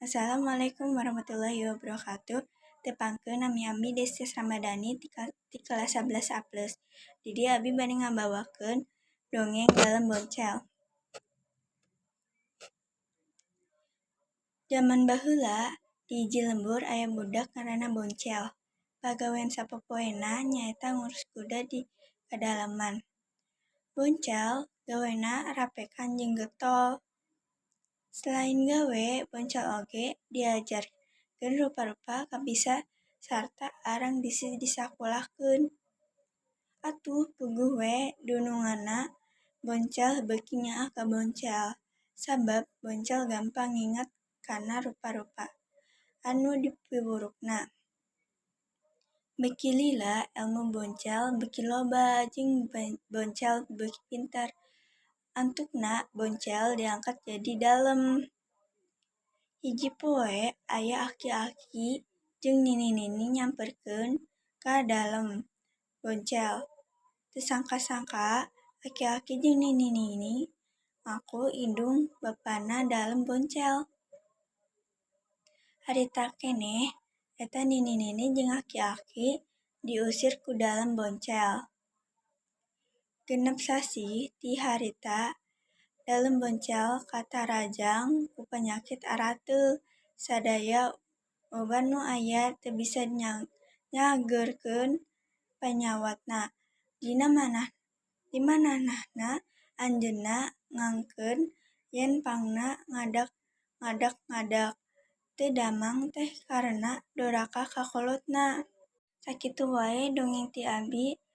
Wassalamualaikum warahmatullahi wabarakatuh. Tepangkeun, nami abdi Desti Ramadhani ti kelas 11 A+. Di dieu abi bade ngabawakeun dongeng Dalem Boncel. Jaman baheula di hiji lembur aya budak ngaranna Boncel. Pagawean sapopoena nyaeta ngurus kuda di kadaleman. Boncel gawena rapekan jeung getol. Salain gawe, Boncel oge diajarkeun rupa-rupa kabisa sarta arang bisi disakolahkeun. Atuh puguh we dununganna Boncel beuki nyaah ka Boncel, sabab Boncel gampang nginget kana rupa-rupa anu dipiwurukna. Beuki lila elmu Boncel beuki loba jeung Boncel beuki pinter. Antukna Boncel diangkat jadi dalem. Hiji poe aya aki-aki jeung nini-nini nyamperkeun ka dalem Boncel. Teu sangka-sangka aki-aki jeung nini-nini ngaku indung bapana Dalem Boncel. Harita keneh eta nini-nini jeung aki-aki diusir ku Dalem Boncel. 6 sasih ti harita Dalem Boncel katarajang ku panyakit arateul. Sadaya obat nu aya teu bisa nyageurkeun panyawatna. Di manahna anjeunna ngangkeun yen pangna ngadak ngadak-ngadak. Teu damang teh karena doraka ka kolotna. Sakitu wae dongeng ti abi.